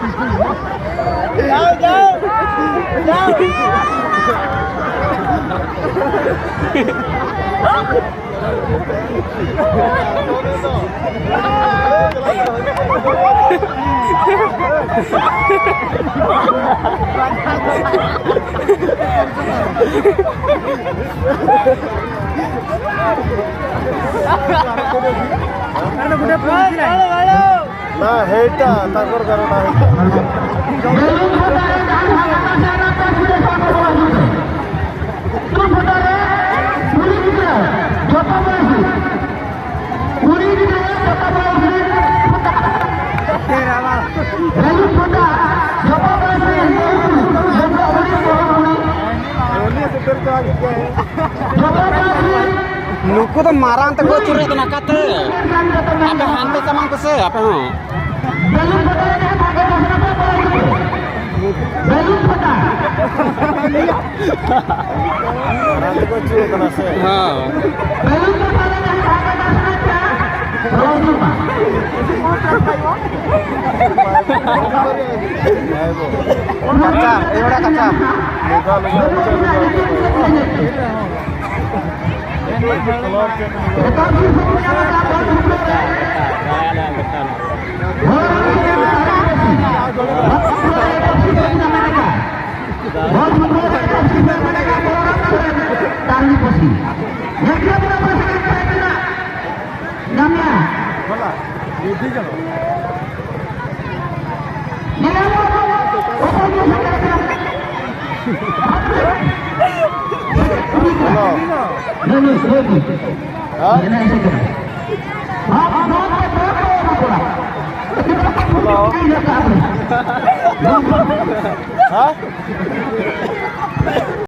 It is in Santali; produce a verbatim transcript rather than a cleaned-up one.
ᱡᱟᱣ, ᱡᱟᱣ, ᱡᱟᱣ᱾ ᱱᱟ, ᱦᱮᱴᱟ, ᱛᱟᱠᱚᱨ ᱠᱟᱨᱚᱱ ᱦᱮᱴᱟ᱾ ᱱᱩᱠᱩ ᱫᱚ ᱢᱟᱨᱟᱝ ᱛᱮᱠᱚ ᱟᱹᱪᱩᱨᱮᱫ ᱠᱟᱱᱟ, ᱚᱠᱟᱛᱮ? ᱟᱯᱮ ᱦᱟᱱᱛᱮ ᱥᱟᱢᱟᱝ ᱠᱚᱥᱮ, ᱟᱯᱮ ᱦᱚᱸ᱾ ᱢᱟᱨᱟᱝ ᱛᱮᱠᱚ ᱟᱹᱪᱩᱨᱚᱜ ᱠᱟᱱᱟ ᱥᱮ? ᱦᱮᱸ᱾ ᱠᱟᱪᱟ, ᱮᱭ ᱵᱮᱴᱟ ᱠᱟᱪᱟ᱾ ᱦᱮᱞᱳ᱾ ᱦᱮᱸ? ᱦᱮᱞᱳ᱾ ᱦᱮᱸ?